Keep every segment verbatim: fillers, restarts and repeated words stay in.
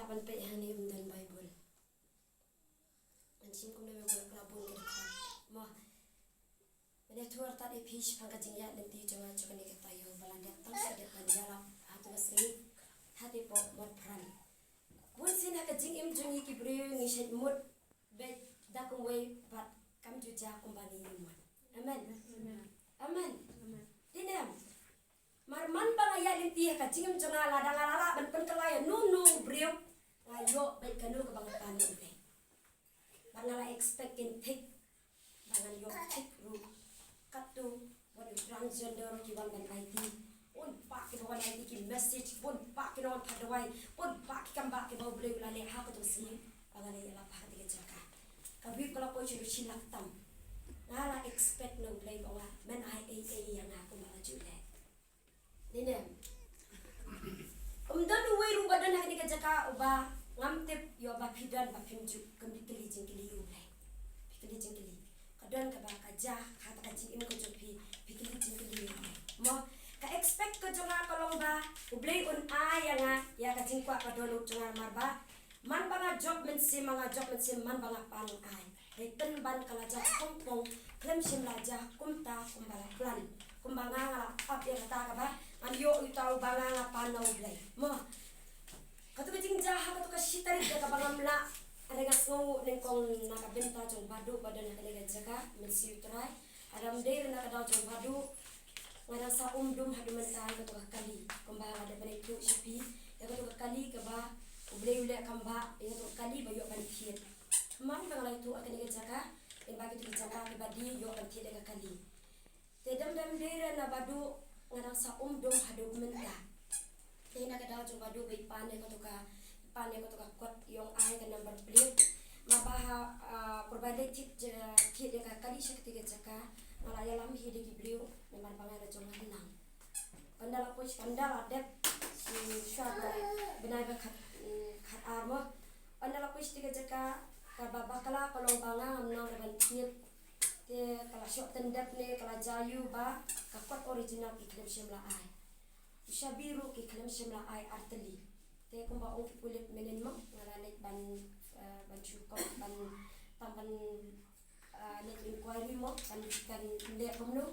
Ban peit hangne ym don Baibl. Ngan shim kumne me bun ka la bun ka dkhot. Mo. Mynne to artat ïa phi shaphang ka jingïaid lynti jong nga jong kane ka taïew ba la dep tang shu dep ban ïalap ha tu ka sngi. Ha te pok mot pran. Bun sien ha ka jingim jong ngi ki briew ngi shait mut beit da kumwei bad kam ju jia kumba ngi mut. Amen. Amen. Amen. Dei ne em? Mar man ba nga ïaid lynti ha ka jingim jong nga lada nga la lah ban pynkylla ïa uno uno u briew, nga ïoh beit kano kaba nga pan ïa u dei. Bad nga la expect kin thik ba ngan ïoh thik ruh. Katto wat u transgender ruh ki wan ban aiti. Bun bah kiba wan aiti ki message, bun bah ki nongwan phah dawai, bun bah ki kam bah kiba U Blei u la leh ha kato ka sngi ba nga la ïalap ha kata ka jaka. Ka view ka la poi sha u shi lak tam. Nga la expect na U Blei ba u la men ai ei ei ïa nga kumba la ju leh. Dei ne em? Ym don uwei ruh ba don ha kane ka jaka uba ngam tip ïoh ba phi don ba phim ju, kam phi kylli jingkylli ïa U Blei. Phi kylli jingkylli. Ka don kaba ka jia ha kata ka jingim ka jong phi, phi kylli jingkylli ïa U Blei. Mo, ka expect ka jong nga ka long ba U Blei un ai ïa nga ïa ka jingkwah ka dohnud jong nga namar ba man ba nga jop mynsiem, man ba nga jop mynsiem, man ba nga pan u ai. Hei pynban ka la jia khongpong, khlem shym la jia kumta kumba la plan. Kumba nga nga la ap ïa kata kaba ngan ïoh ïa uta uba nga nga pan na U Blei. Mo. Kato ka jingjia ha kato ka shi tarik da kaba ngam lah. Hynrei nga sngew nyngkong na ka bynta jong Bah Duh ba don ha kane ka jaka, mynsiem U Trai. Lada ym dei ruh na ka daw jong Bah Duh, nga dang sa um dum haduh mynta ïa kato ka kali. Kumba nga dep ban ïathuh sha phi, ïa kato ka kali kaba U Blei u leh kam bah, ïa kato ka kali ba ïoh ban thied. Tymmen ba nga la ïathuh ha kane ka jaka, ïa ba kito ki jaka kiba die ïoh ban thied ïa ka kali. Te dang dang dei re na Bah Duh nga dang sa um dum haduh mynta. Te na ka daw jong Bah Duh ba i pan ïa kato ka, i pan ïa kato ka kot, i ong ai ka number plate. Namar ba ha, ah, pyrba leit thied, thied ïa ka kali sha kata ka jaka, nga la ïalam hi da ki briew namar ba nga la jong nga nang. Ynda la poi, ynda la dep, mm, shuwa ba bnai ba khat, mm, khat ar mo. Ynda la poi sha kata ka jaka, kaba bakla ka long ba nga ngam nang ban thied. Te ka la shoh tyndep ne ka la jia ïa u ba ka kot original ki khlem shym la ai. U shabi ruh ki khlem shym la ai artylli. Te kumba ong ki pulit mynnin mo nga la leit ban, eh, ban shu kot ban, tang ban, eh, leit inquiry mo ban, ban leh kumno.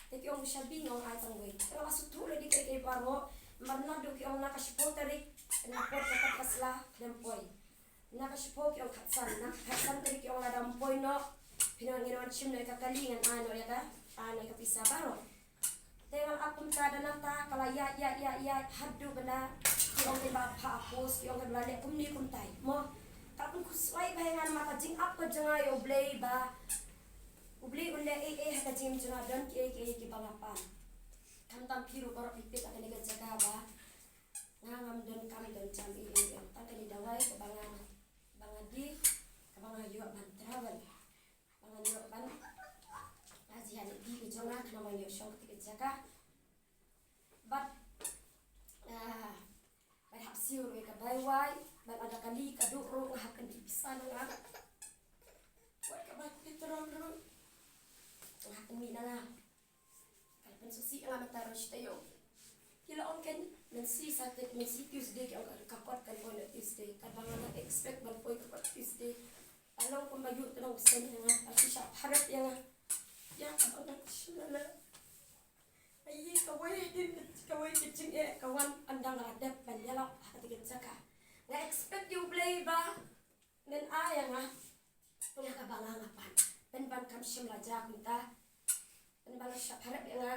Te ki ong u shabi nga ong ai tang wei. Te nga la sngewthuh lade kaei kaei baroh. Namar naduh ki ong na ka shiphew tarik na poi ka kot ka sla khlem poi. Na ka shiphew ki ong khatsan, na ka khatsan tarik ki ong lada ym poi noh, phi nang, ngin wan shim noh ïa ka kali, ngan ai noh ïa ka, ai noh ïa ka pisa baroh. Te nga la ap kumta da nangta ka la ïaid ïaid ïaid ïaid haduh ba na ki ong kin ba phah ha post, ki ong kin ba la leh kumne kumtai. Mo, ka la pynkhuslai bha ïa nga namar ka jingap ka jong nga ïa U Blei ba U Blei un leh ei ei ha ka jingim jong nga, don kiei kiei kiba nga pan. Khamtam phi ruh baroh phi peit ha kane ka jaka ba nga ngam don kam don jam ei ei, tang kane dawai kaba nga, ba nga die, kaba nga ïoh ban travel, ba nga ïoh ban, ah, jia lynti ka jong nga khnang ba nga ïoh shong kata ka jaka. Bad, ah, bad hap siew ruh ïa ka bai wai, bad lada kali ka duh ruh nga hap pynmih pisa na nga. Wat ka bai petrol ruh nga hap pynmih na nga. Ka la pynsngewsih ïa nga mynta ruh shi taïew. Ki la ong kein mynsi Saturday, mynsi Tuesday, ki ong ka kot kan poi na Tuesday. Katba nga la expect ban poi ka kot Tuesday. Ka long kumba ïoh tnong sien ïa nga, ka shu shah pharep ïa nga. Ïa kaba nga shu la leh. Ai kawei din, kawei ka jingeh ka wan ynda nga la dep ban ïalap ha kata ka jaka. Nga expect ïa U Blei ba men ai ïa nga ïa kaba nga nga pan. Pynban kam shym la jia kumta. Pynban la shah pharep ïa nga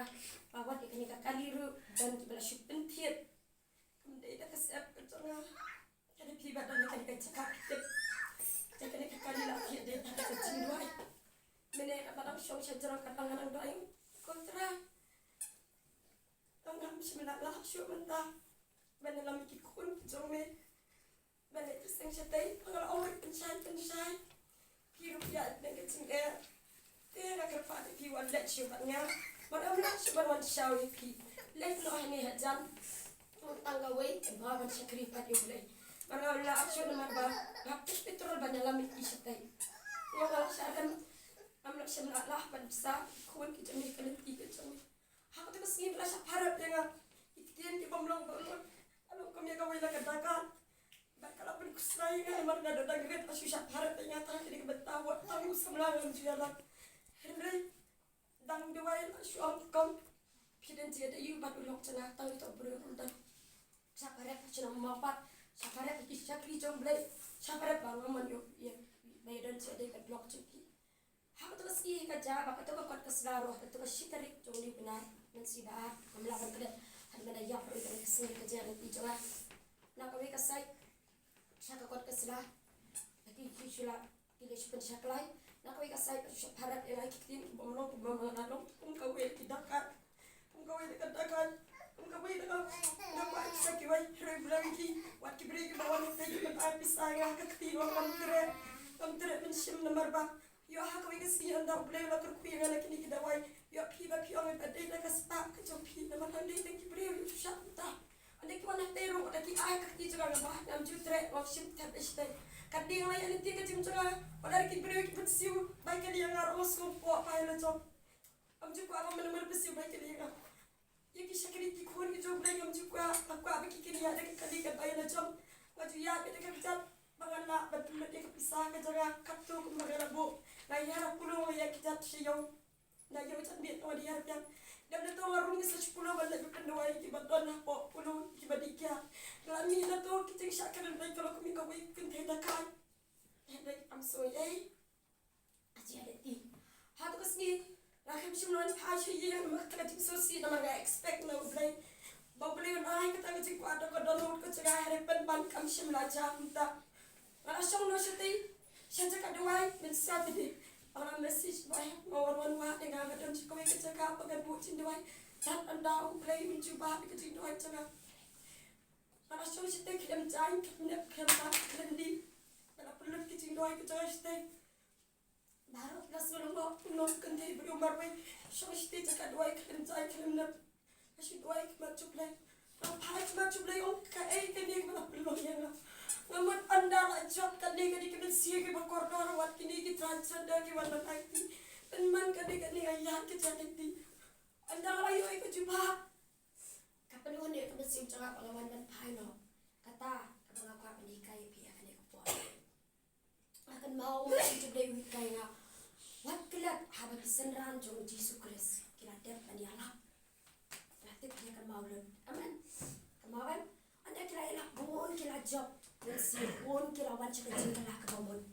ba wat ïa kane ka kali ruh don kiba la shu pynthied. Kam dei da ka syep ka jong nga. Ka dei phi ba don ïa kane ka jaka phi tip. Ïa kane ka kali la thied dei da ka jingduwai. Mynne katba dang shong sha jrong katba nga dang duwai, Ko Trai, tang ngam shym la lah shuh mynta ban ïalam ïa ki khun ki jong me. Ban leit pyrshang shatei, nga la ong pynshai pynshai. Phi ruh phi ïaid na ka jingeh. Te nga kyrpad ïa phi wan leit shuh bad nga. Bad ngam lah shuh ban wan shaw ïa phi. Leit noh hangne hajan. Tang kawei, em, ban shakri pat ïa U Blei. Bad ngam lah shuh namar ba nga hap tip petrol ban ïalam ïa phi shatei. Nga la shah rem. Ngam lah shuh, ngam lah ban bsa khun ki jong me, ka lynti ka jong me. Ha kata ka sngi ba la shah pharep ïa nga, ki ktien ki bym long ba mut. Ka long kum ïa kawei na ka daga. Bad ka la Ai nga mar nga da dang rit, shu shah pharap ïa nga tang ïa ka bynta wat tang u samla ngam ju ïalap. Hynrei dang duwai la shu ong, kum phi dang jied ïa u bad u lok jong nga, tang ïa u briew ruh dang. Shah pharap sha nong mawpat, shah pharap ki shakri jong Blei, shah pharap ba ngam mon ïa u, ïa ba ïa don jied ïa ka lok jong ki. Ha kato ka sngi ka jia ba kato ka kot ka sla ruh, kato ka shi tarik jong une u bnai, mynsiem ba ar, ngam lah ban klet, hynrei ban da ïap ruh ïa kane ka sngi ka jia lynti jong nga. Na kawei ka sait sha ka kot ka sla, ki, ki shu la, ki la shu pynshakhlai. Na kawei ka sait ka shu pharap ïa nga ki ktien bym long, bym long, kum kawei ki dakhat, kum kawei ka dakhat, kum kawei ka dakhat. Namar ki sa kiwei, hynrei Blei ki, wat ki briew kiba wan ïa ki ban ai pisa ïa nga ha ka kti, ngam treh, ngam treh ban shim namar ba ïoh ha kawei ka sngi ynda U Blei u la kyrkhu ïa nga na kine ki dawai. Ïoh phi ba phi ong ba dei da ka spah ka jong phi, namar ym dei tang ki briew, ïoh sha kumta. Ynda ki wan hatei ruh da ki ai ha ka kti jong nga, ba ngam ju treh, ngam shim thep shatei. Ka ding la ïa lynti ka jingim jong nga, wat la ki briew ki pynsiew bai kane ïa nga ruh, nga sngewpoh ba ïa la jong. Ngam ju kwah ba mano mano pynsiew bai kane ïa nga. Ïa ki shakri ki khun ki jong U Blei ngam ju kwah, nga kwah ba ki kin ïaid da ka kali kaba ïa la jong. Nga ju ïaid beit da ka kjat ba ngan lah ban pynlut ïa ka pisa ka jong nga, katto kumba nga la buh. Nga ïaid ha Polo, nga ïaid kjat sha ïew. Na ïew jan miet nga wan ïaid biang. Dep na to nga rung ïa sa sha Polo ban leit ban pynduwai ïa kiba don hapoh Polo, kiba dih kiad. Nga la mih na to, ki jingshah kren bad ka lok, mih kawei ka kynthei da kai. Hynrei ngam sngew ei. Ka jia lynti. Ha kato ka sngi nga khlem shym la wan phai sha ïing namar kata ka jingsngewsih, namar nga expect na U Blei ba U Blei un ai kata ka jingkwah da ka dohnud ka jong nga, hynrei pynban kam shym la jia kumta. Nga la shong noh shatei sha jaka duwai, mynta shatei ba nga la message ba nga wan wan wad ïa nga, nga don sha kawei ka jaka ba ngan buh jingduwai. Tad ynda U Blei un jubab ïa ka jingduwai jong nga. Nga la shong shatei khlem jaiñ khlem nep khlem bam khlem dih. Nga la pynlut ka jingduwai ka jong nga shatei. Baroh la sngewlyngngoh, kumno kynthei briew marwei shong shatei jaka duwai khlem jaiñ khlem nep. Ka shu duwai khmat sha U Blei. Nga phai khmat sha U Blei, ong kaei kane kaba la pynlong ïa nga. Nga mut ynda la jop kane, kane ka mynsiem kaba kordor, wat kine ki transgender ki wan ban aiti. Pynban kane kane nga ïaid ka jaka aiti. Ynda la ïoh ïa ka jubab, ka pynhun ïa ka mynsiem jong nga ba nga wan ban phai noh. Kata kaba nga kwah ban hikai ïa phi ha kane ka por. Nga kynmaw ba U Blei u hikai nga. Wat klet haba ki synran jong U Jisu Khrist ki la dep ban ïalap. Nga tip ïa kynmaw lut. Amen. Kynmaw em? Ynda ki la ïalap bun ki la jop. Mynsiem bun ki la wan sha ka jingkylla kaba mut.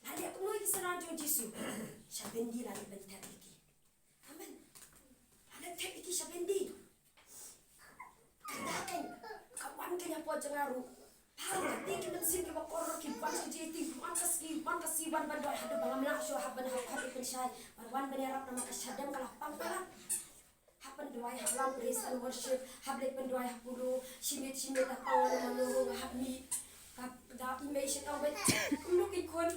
La leh kumno ïa ki synran jong U Jisu? Sha byndi la leit ban thep ïa ki. Amen. La leit thep ïa ki sha byndi. Kata kein ka wan kein hapoh jong nga ruh. Baroh kata ki mynsiem kiba kordor ki wan sha jingïating, man ka sngi, man ka sngi wan ban duwai haduh ba ngam lah shuh hap ban hap, hap ban pynshai, ban wan ban ïarap namar ka shadem ka la pang palat. Hap ban duwai, hap lam praise and worship, hap leit ban duwai ha Polo, shi miet shi miet da pang mano mano ruh nga hap mih. Ka da i mei sha tang beit. Kumno ki khun,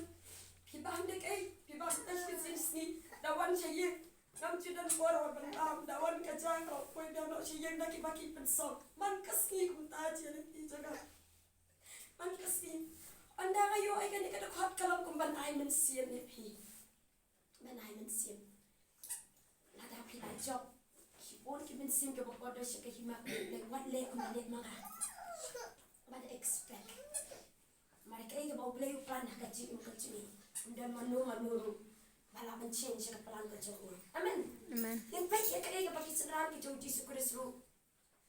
phi bam da kaei, phi bam da shi sngi, da wan sha ïing. Ngam ju don por ban bam, da wan ka jaka, poi biang noh sha ïing da kiba ki pynsong. Man ka sngi kumta jia lynti jong nga. Man ka sngi. Ynda nga ïoh ïa kane ka dkhot ka long kum ban ai mynsiem ïa phi. Ban ai mynsiem. Lada phi la jop, shibun ki mynsiem kiba kordor sha ka hima ka jong U Blei, wat leh kumba leh ma nga. Wat expect. Namar kaei kaba U Blei u plan ha ka jingim ka jong ngi, ym don mano mano ruh ba lah ban change ïa ka plan ka jong u. Amen. Amen. Ngin peit ïa kaei kaba ki synran ki jong U Jisu Khrist ruh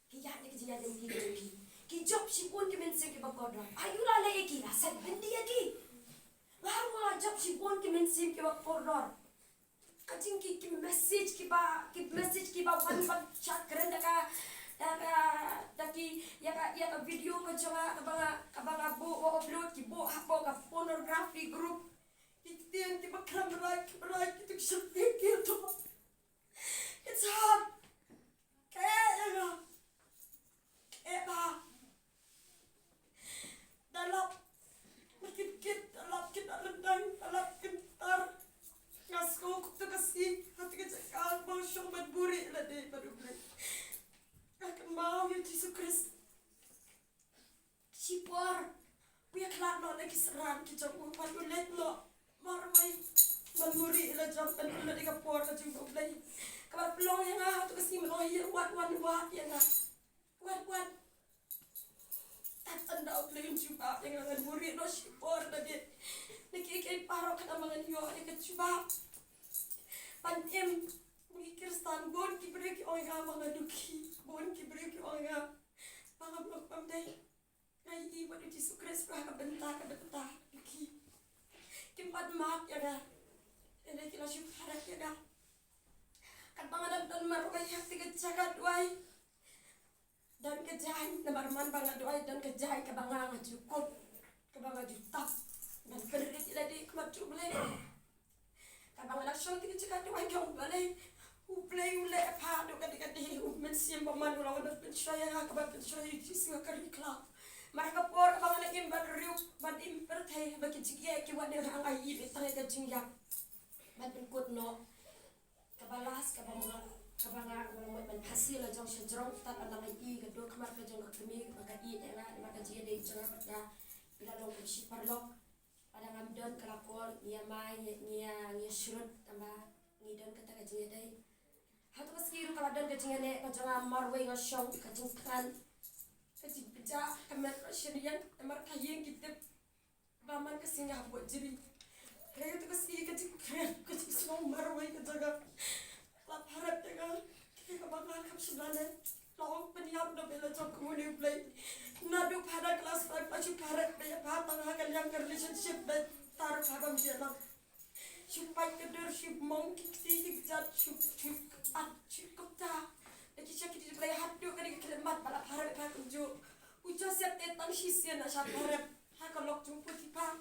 ki ïaid ïa ka jingïaid lynti ka jong ki. Ki jop shibun ki mynsiem kiba kordor. Aïu la leh ïa ki? La set byndi ïa ki. Nga ruh nga la jop shibun ki mynsiem kiba kordor. Ka jing ki, ki message kiba, ki message kiba wan ban shah kren da ka, da ka, da ki, ïa ka, ïa ka video ka jong nga kaba nga, kaba nga buh, nga upload, ki buh hapoh ka pornography group. Ki ktien kiba khlem right, khlem right, ki tu ki shakri ki tu. It's hard. Kaei ïa nga? Kaei ba da lap na kit kit, da lap kit na ryndang, da lap kyntar. Nga sngew kumta ka sngi, ha kata ka jaka ba nga shong ban buhrieh lade bad U Blei. Nga kynmaw ïa U Jisu Khrist. Shipor u ïakhlad noh na ki synran ki jong u, bad u leit noh marwei ban buhrieh la jong, ban pynlut ïa ka por ka jong U Blei. Kaba pynlong ïa nga ha kata ka sngi, ban ong ïa, wat wan wad ïa nga. Wat, wat. Ta Tang da U Blei un jubab ïa nga, ngan buhrieh noh shipor da dei. Na kiei kiei baroh khnang ba ngan ïoh ïa ka jubab. Ban im, ngi Khristan, bun ki briew ki ong ïa nga ba nga dukhi, bun ki briew ki ong ïa nga ba ngam long bym dei. Nga ïohi ba U Jisu Khrist ruh ha ka bynta, ka bynta dukhi, kim pat mad ïa nga. Lada ki la shu pharap ïa nga, katba nga dang don marwei ha kata ka jaka duwai, don ka jaiñ, namar man ba nga duwai, don ka jaiñ kaba nga, nga ju kup, kaba nga ju tap ban pynrit ïa lade ha khmat U Blei. Katba nga la shong ha kata ka jaka duwai, nga ong balei U Blei u leh ïa pha haduh kaei kaei, u Mynsiem Bakhuid u long ban pynshoi ïa nga, kaba pynshoi ïa U Jisu ha ka ri khlaw. Mar ha ka por kaba nga la im ban riewspah, ban im pyrthei, ba ki jingeh ki wan ïa nga, nga ïohi ba tang ïa ka jingïap ban pynkut noh. Kaba last, kaba nga, kaba nga, nga la mut ban phasi la jong sha jrong, tad ba nga ïohi ka dur khmat ka jong ka kmie, ba ka ïeit ïa nga, namar ka jingïadei jong nga bad ka, i la long kum shi paralok. Lada ngam don ka la kol, ngi ïa mai, ngi ïa, ngi ïa, ngi ïa shrut, tangba ngi don kata ka jingïadei. Hato ka sngi ruh ka la don ka jingïaleh ka jong nga marwei, nga shong, ka jingkhlaiñ, ka jingpynjah, ka met ka shynriang, namar ka ïing ki tip ba man ka sngi nga hap buh jri. Hynrei hato ka sngi ka jingkren, ka jingsngew marwei ka jong nga la pharap ïa nga. Kaei kaba nga kham shym la leh. La ong pynïap noh beit la jong, kumno U Blei. Naduh pha dang klas five la shu pharap beit ïa pha, tang ha ka liang ka relationship beit, tang ruh pha bym biang lang. Shu pait ka dur, shu mong ki kti ki kjat, shu, shu at, shu kumta. Da ki shakri U Blei haduh kane ka khyllipmat ba la pharap ïa pha kumjuh. U Joseph te tang shisien la shah pharap ha ka lok jong u Potiphar.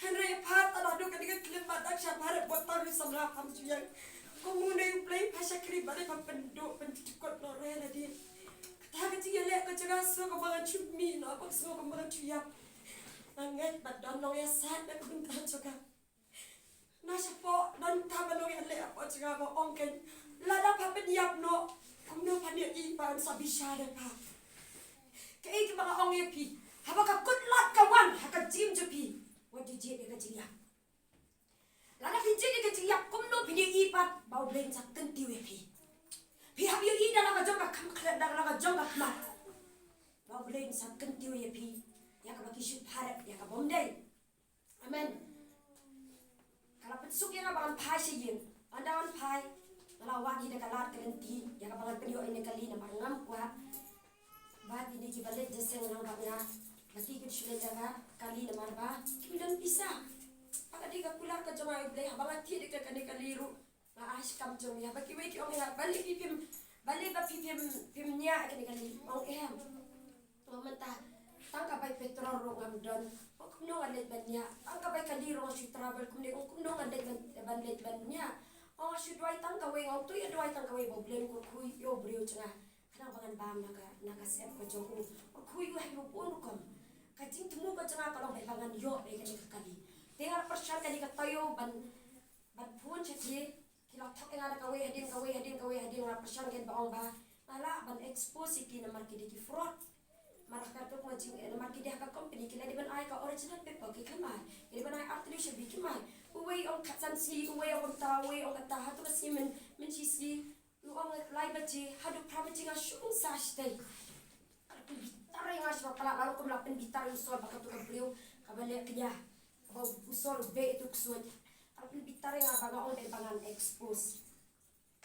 Hynrei ïa pha, tang haduh kane ka khyllipmat dang shah pharap, bad tang ri samla pham ju ïeng. Kumno U Blei, pha shakri balei pha pynduh pynjukut noh ruh ïa lade. Kata ka jingïaleh ka jong nga, sngew kaba ngan shu mih noh, bad sngew kaba ngan shu ïap. Nga ngeit ba don nongïasaid na ka bynta jong nga. Na shapoh, don kata ba nongïaleh hapoh jong nga ba ong kein, lada pha pynïap noh, kumno phan ïohi ba yn sa bishar ïa pha. Kaei kaba nga ong ïa phi, haba ka kut lad ka wan ha ka jingim jong phi, wat ju jied ïa ka jingïap. Lada phi jied ïa ka jingïap, kumno phin ïohi pat ba U Blei un sa kyntiew ïa phi. Phi hap ïohi da la ka jong ka kham khlem, da la ka jong ka khmat, ba U Blei un sa kyntiew ïa phi ïa kaba ki shu pharap ïa ka bym dei. Amen. Ka la pynsuk ïa nga ba ngan phai sha ïing. Ynda ngan phai, nga la wad hi da ka lad ka lynti ïa kaba ngan pynïoh ïa kane ka kali, namar ngam kwah ba kine kiba leit jingïaseng lang bad nga, ba ki kin shu leit da ka kali namar ba kim don pisa. Ba ka dei ka kular ka jong nga, U Blei, haba nga thied ïa kane ka kali ruh, nga ai shi kam jong me. Haba kiwei ki ong ïa nga, balei phi phim, balei ba phi phim, phim ñiah ïa kane ka kali? Nga ong em. Nga ong mynta tang ka bai petrol ruh ngam don. Nga ong kumno ngan leit ban ñiah? Tang ka bai kali ruh nga shu travel kumne. Nga ong kumno ngan leit ban, ban leit ban ñiah? Nga ong nga shu duwai tang kawei. Nga ong to ïa duwai tang kawei, ba U Blei un kyrkhu ïa u briew jong nga, khnang ba ngan bam na ka, na ka syep ka jong u. Kyrkhu ïa u ha kiba bun rukom. Ka jingthmu ka jong nga ka long ba ngan ïoh ïa kane ka kali. Te nga la pyrshang kane ka taïew ban, ban phone sha ki, ki la thok ïa nga da kawei hadien kawei hadien kawei hadien. Nga la pyrshang kein ba ong ba nga lah ban expose ïa ki namar ki dei ki fraud. Namar ka dei ma jing, eh, namar ki dei ha ka company, ki la dei ban ai ka original paper, ki khlem ai. Ki dei ban ai artylli shabi, kim ai. Uwei ong khatsan sngi, uwei ong kumta, uwei ong kata. Hato ka sngi myn, mynshisngi, u ong lai baje, haduh phra baje nga shong sah shatei. Ka la pynbitar ïa nga shibun palat, la rukom la pynbitar ïa u Sol ba kato ka briew kaba leh kñia, kaba u Sol u beh ïa uto u ksuid. Ka la pynbitar ïa nga ba nga ong dei ba ngan expose.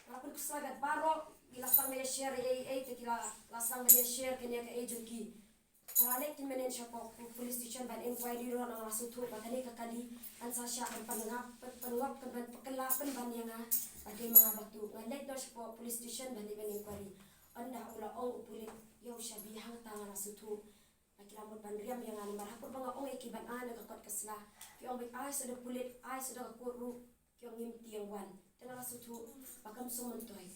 Nga la pynkhusla bad baroh ki la sdang ban ïa share ei ei, te ki la, la sdang ban ïa share kane kaei jong ki. Nga la leit kynmaw shapoh police station ban inquiry ruh, nga la sngewthuh ba kane ka kali kan sa shah ban pynngop, pyn, pynngop, kan ban pynkylla pynban ïa nga ba dei ma nga bad u. Nga leit noh shapoh police station ban leit ban inquiry. Ynda u la ong u pulit ïa u shabi, hangta nga la sngewthuh ba ki la mut ban riam ïa nga namar ha ka por ba nga ong ïa ki ban ai na ka kot ka sla, ki ong beit ai sa da pulit, ai sa da ka kot ruh. Ki ong ngim tieng wan. Te nga la sngewthuh ba kam sngewmyntoi.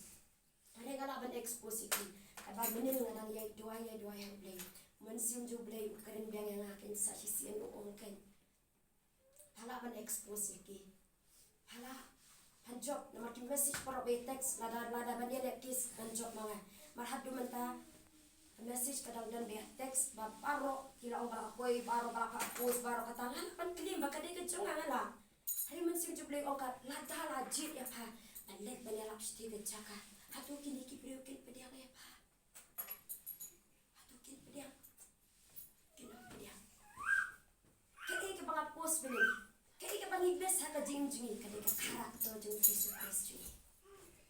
Hynrei nga lah ban expose ïa ki. Katba mynnin nga dang ïai duwai, ïai duwai ha U Blei. Mynsiem jong U Blei u kren biang ïa nga, kein sa shisien u ong kein, pha lah ban expose ïa ki. Pha lah. Phan jop, namar ki message baroh ba ïa text, lada, lada ban ïaleh case, phan jop ma nga. Mar haduh mynta ka message ka dang don ba ïa text, ba baroh ki la ong ba la poi, baroh ba la pha post, baroh kata, nga lah ban claim ba ka dei ka jong nga, nga lah. Hynrei Mynsiem jong U Blei u ong ka, lada la jied ïa pha ban leit ban ïalap shatei ka jaka, hato kine ki briew kin pdiang ïa pha? Hato kin pdiang? Kin ha ka jingim jong ngi ka dei ka character jong u Jisu Khrist jong ngi.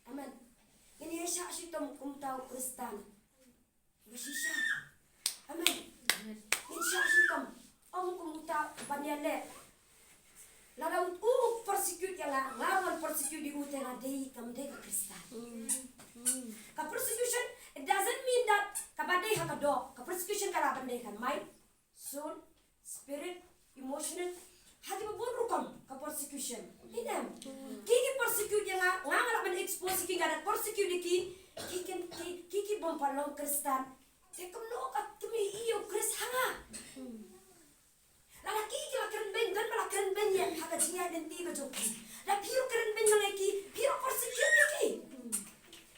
Amen. Ngin ïa shah shitom kum uta u Khristan ba shisha. Amen. Ngin shah shitom, ym kum uta ban ïaleh. Lada u, u persecute ïa nga, nga ruh ngan persecute ïa u, te nga dei, kam dei ka Khristan. Ka persecution, it doesn't mean that kaba dei ha ka doh. Ka persecution ka lah ban dei ha ka mind, soul, spirit, emotional. Ha kiba bun rukom ka persecution. Hi ne em? Ki ki persecute ïa nga, nga nga lah ban expose ïa ki, nga da persecute ïa ki. Ki ki, ki ki bym pat long Khristan. Te kumno ka, kim ïohi ïa u Khrist ha nga. Lada ki ki la kren beiñ, don ba la kren beiñ ïa ha ka jingïaid lynti ka jong ki. Lada phi ruh kren beiñ lang ïa ki, phi ruh persecute ïa ki.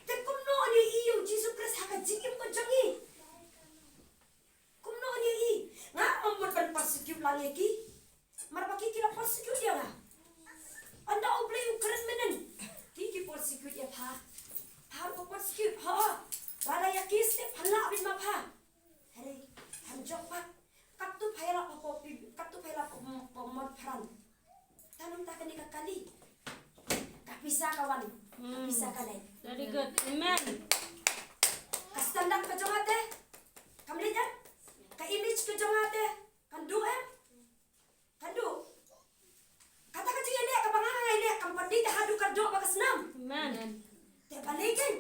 Te kumno yn ïohi ïa u Jisu Khrist ha ka jingim ka jong ngi? Kumno yn ïohi? Nga ym mut ban persecute lang ïa ki. Namar ba ki ki la persecute ïa nga. Ynda U Blei u kren mynnin, ki ki persecute ïa pha. Pha ruh persecute, ho. Lada ïa ki step pha lah beit ma pha. Hynrei hanjop pat. Katto pha ïalap hapoh phi, katto pha ïalap hapoh, hapoh mon phrang. Tang mynta kane ka kali, ka pisa ka wan, ka pisa ka leit. Very good. Amen. Ka standard ka jong nga te kam leit em? Ka image ka jong nga te kan duh em? Kan duh. Kata ka jingïaleh kaba nga nga ïaleh kam pat dei te haduh ka doh bad ka snam. Amen. Te balei kein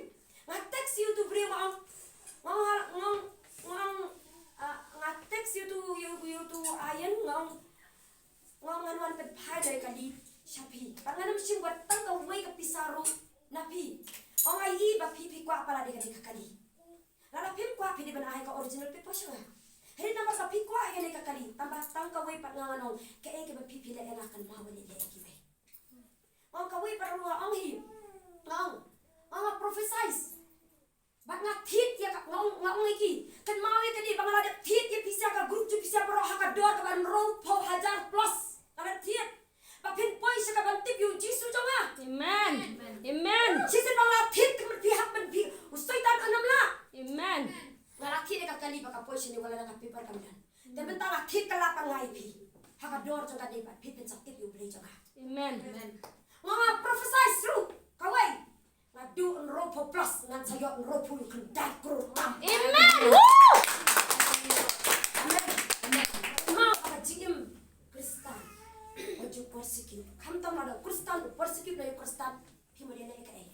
nga text ïa utu u briew, nga ong, nga ong, nga ong, ah, nga text ïa utu, ïa utu, ïa utu Ian, nga ong, nga ong ngan wan pynphai da ka kali sha phi. Bad ngan ym shim wat tang kawei ka pisa ruh na phi. Ong nga ïohi ba phi phi kwah palat ïa kane ka kali. Lada phim kwah phi dei ban ai ka original paper sha nga. Hynrei namar ba phi kwah ïa kane ka kali, tang ba tang kawei pat nga ngan ong, kaei kaba phi phi leh ïa nga kynmaw ban leh ïa kiwei. Nga ong kawei pat ruh nga ong hi. Nga ong, nga ong nga prophesize. Bad nga thied ïa ka, nga ong, nga ong ïa ki, kynmaw ïa kane ba nga la dep thied ïa phi sha ka group jong phi sha baroh ha ka dor kaba hynriewphew hajar plus. Nga la thied. Ba phin poi sha ka ban tip ïa u Jisu jong nga. Amen. Amen. Shisien ba nga la thied, ka mut phi hap ban phi, u Soitan un ym lah. Amen. Nga la thied ïa ka kali ba ka poi shane, wat la da ka paper kam don. Te mynta nga thied ka lad ba nga ai phi ha ka dor jong ka dei ba phi phin sa tip ïa U Blei jong nga. Amen. Nga, nga prophesize ruh kawei. Nga duh hynriewphew plus, ngan sa ïoh hynriewphew, ïoh khyndai klur tam. Amen. Woo! Amen. Amen. Ma ka jingim Khristan, wat ju persecute. Khamtam lada u Khristan u persecute ïa u Khristan, phi mut ïaleh kaei?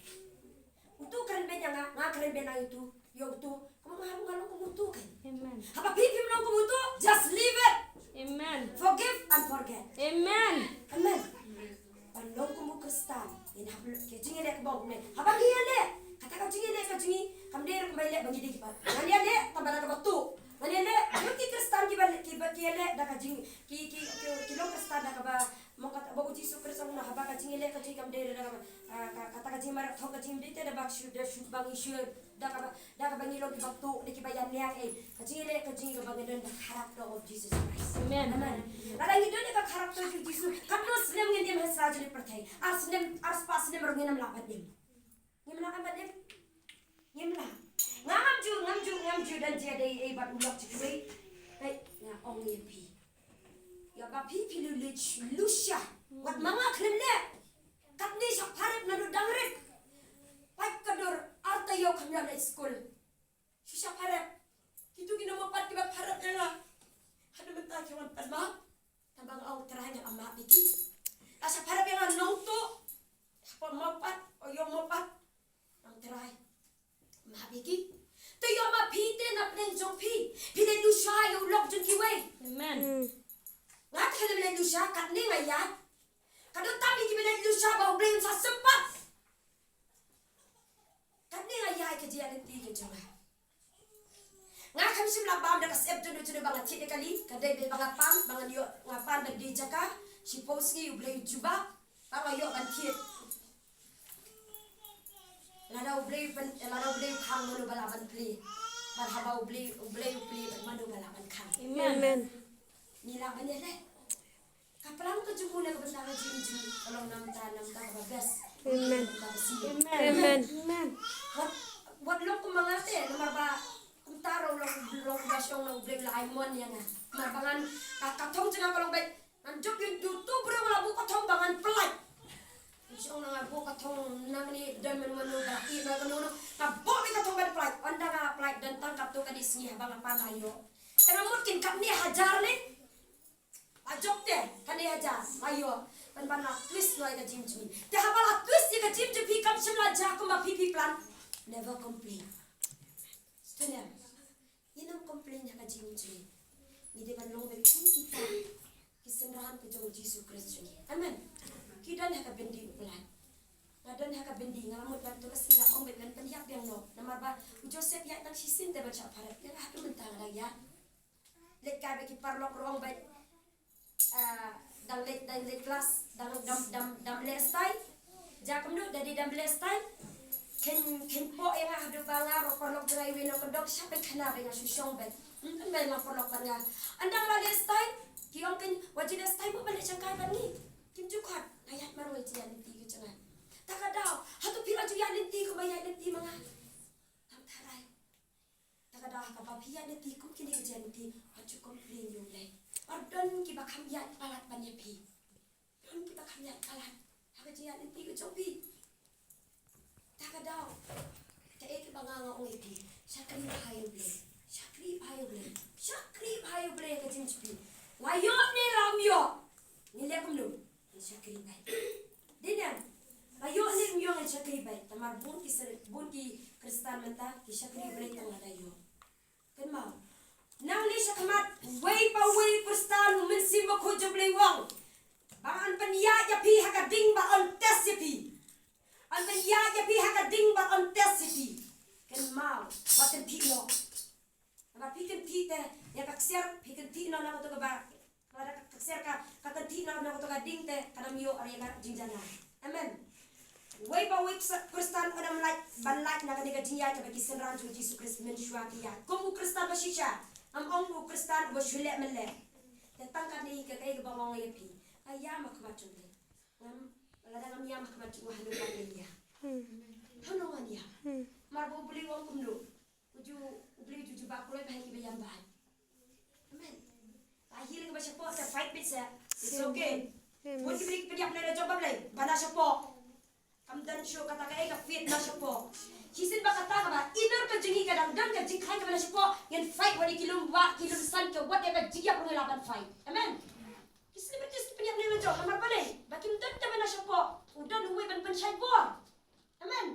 Utu kren beiñ ïa nga, nga kren beiñ ïa utu, ïa utu. Kumno nga ruh nga long kum utu kein? Amen. Haba phi phim long kum utu, just leave it. Amen. Forgive and forget. Amen. Amen. Ban long kum u Khristan, ngin hap ka jingïaleh kaba bun ne. Haba ngi ïaleh, kata ka jingïaleh ka jong ngi kam dei ruh ba ïaleh ba ngi dei kiba, ngan ïaleh tang ba da kaba tuh. Ngan ïaleh, ïoh ki Khristan kiba, kiba ki ïaleh da ka jing, ki, ki, ki, ki long Khristan da kaba, mo kata ba u Jisu Khrist u ong haba ka jingïaleh ka jong ngi kam dei da kaba, ah, ka, kata ka jingmareh thok ka jong ngi dei te da ba shu, da shu ba ngi shu Da kaba, da kaba ngi long kiba tuh, da kiba ïaniang, eh. Ka jingïaleh ka jong ngi kaba ngi don da character of Jesus Christ. Amen. Amen. Lada ngi don da ka character of Jesus, katno snem ngin im ha sla jong ka pyrthei? Ar snem, ar spah snem ruh ngin ym lah ban im. Ngim lah ban im. Ngim lah. Ngam ju, ngam ju, ngam ju don jia dei, eh, bad u lok jong kiwei. Peit, nga ong ïa phi. Ïa ba phi phi lu lu sha. Wat ma nga khlem leh. Katne sha Pharep naduh dang rit. Peit ka dur arta ïew kham ïoh leit skul. Shu sha Pharep. Kitu ki nongmihpat kiba Pharep ïa nga. Haduh mynta ki wan pan map. Tang ba nga ong Trai nga map ïa ki. La sha Pharep ïa nga nongtuh. Hapoh mihpat, o ïew mihpat. Ong Trai. Map ïa ki. Te ïoh ma phi te na pdeng jong phi. Phi leit lusha ïa u lok jong kiwei. Amen. Nga te khlem leit lusha katne nga ïaid. Ka don tang ïa kiba leit lusha ba U Blei un sa sympat. Katne nga ïaid ka jingïaid lynti ka jong nga. Nga khlem shym la bam da ka syep jong u jong u ba nga thied ïa kali, ka dei ba nga pan, ba nga ïoh, nga pan da dei jaka, shiphew sngi U Blei u jubab, ba nga ïoh ban thied. Lada U Blei ban, lada U Blei u khang mano ba lah ban plie. Bad haba U Blei, U Blei u plie bad mano ba lah ban khang. Amen. Amen. Ngi lah ban ïaleh. Ka plan ka jong u na ka bynta ka jingim jong ngi ka long na ka bynta, na ka bynta kaba best. Amen. Na ka bynta ka shisien. Amen. Amen. Wat, wat long kum ma nga te, namar ba kumta ruh long, long ba shong na U Blei u la ai mon ïa nga. Namar ba ngan, ka, ka thong jong nga ka long ba ngan jop ïa utu u briew ba la buh ka thong ba ngan Sngi haba nga pan la ïoh. Ka dang mut kin katne hajar ne. La jop te katne hajar la ïoh. Ban ban la twist noh ïa ka jingim jong ngi. Te haba la twist ïa ka jingim jong phi kam shym la jia kumba phi phi plan. Never complain. Te ne, ngin ym complain ha ka jingim jong ngi. Ngi dei ban long beit kum kita ki synran ka jong u Jisu Khrist jong ngi. Amen. Ki don ha ka byndi u Blai. Nga don ha ka byndi, nga la mut ban tu ka sngi la ong beit ban pynïap biang noh. Namar ba u Joseph ïaid tang shisien te ban shah pharap. Ïa nga haduh mynta nga dang ïaid. Leit kai bad ki paralok ruh ong beit, ah, dang leit, dang leit klas, dang, dang, dang, dang leh style. Jia kumno, dei dang leh style. Khein, khein poh ïa nga haduh ba nga ruh paralok jong nga iwei nongkyndong shah peit khana bad nga shu shong beit. Ym pynbeit nga paralok bad nga. Ynda nga la leh style, ki ong khein, wat ju leh style mo ban leh shangkai bad ngi. Kim ju khot, nga ïaid marwei, jingïaid lynti ka jong nga. Ta ka daw, hato phi la ju ïaid lynti kumba ïaid lynti ma nga? Tang tharai. Ta ka daw ha kaba phi ïaid lynti kum kine ki jingïaid lynti, wat ju complain ïa U Blei. Ba don kiba kham ïaid palat ban ïa phi. Don kiba kham ïaid palat ha ka jingïaid lynti ka jong phi. Ta ka daw, kaei kaba nga nga ong ïa phi, shakri bha ïa U Blei. Shakri bha ïa U Blei. Shakri bha ïa U Blei ha ka jingim jong phi. La ïoh ne lam ïoh, ngin leh kumno? Ngin shakri beit. Dei ne em? La ïoh ne ym ïoh ngin shakri beit. Namar bun ki seri, bun ki Khristan mynta ki shakri beit tang lada ïoh. Kynmaw. Nangne shakhmat, uwei pa uwei u Khristan, u Mynsiem Bakhuid jong U Blei u ong ba ngan pynïaid ïa phi ha ka ding ba yn test ïa phi. Yn pynïaid ïa phi ha ka ding ba yn test ïa phi. Kynmaw, wat kynthih noh. Namar phi kynthih te, ïa ka ksiar, phi kynthih noh na kato kaba, lada ka ksiar ka, ka kynthih noh na kato ka ding te, kan ym ïoh ïa ka jingjanai. Amen. Uwei pa uwei u Khristan un ym lait ban lait na kane ka jingïaid kaba ki synran jong u Jisu Khrist mynshuwa ki ïaid. Kum u Khristan ba shisha, ym ong u Khristan uba shu leh mynleh. Te tang kane hi ka kaei kaba nga ong ïa phi. Nga ïam ha khmat jong U Blei. Ngam, lada ngam ïam ha khmat jong u, haduh katne ngan ïam? Haduh ngan ïam? Namar ba U Blei u ong kumno? U ju, U Blei u ju, ju ba kloi bha ïa kiba ïam bha. Amen. Ba hi lei kaba shapoh te fight beit seh. It's okay. Amen. Bun ki briew ki pynïap ne la jong U Blei ba na shapoh. Kam don shuh kata kaei ka faith na shapoh. Shisien ba kata kaba inner ka jong ngi ka dang don ka jingkhlaiñ kaba na shapoh, ngin fight wat ïa ki lum wah ki lum san, ka wat ïa ka jingïap ruh ngi lah ban fight. Amen. Ki celebrities ki pynïap ne la jong namar balei? Ba kim don te ba na shapoh u don uwei ban pynshait bor. Amen.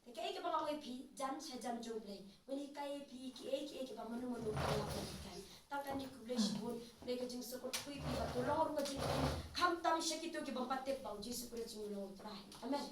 Te kaei kaba nga ong ïa phi, jan sha jan jong U Blei. Ngan hikai ïa phi kiei kiei kiba mano mano ka la hikai. Tang kane, khublei shibun, Blei ka jingsuk u kyrkhu ïa phi, bad to long ruh ka jingkyrkhu khamtam sha kito kiba ym pat tip ba u Jisu Khrist u long U Trai. Amen.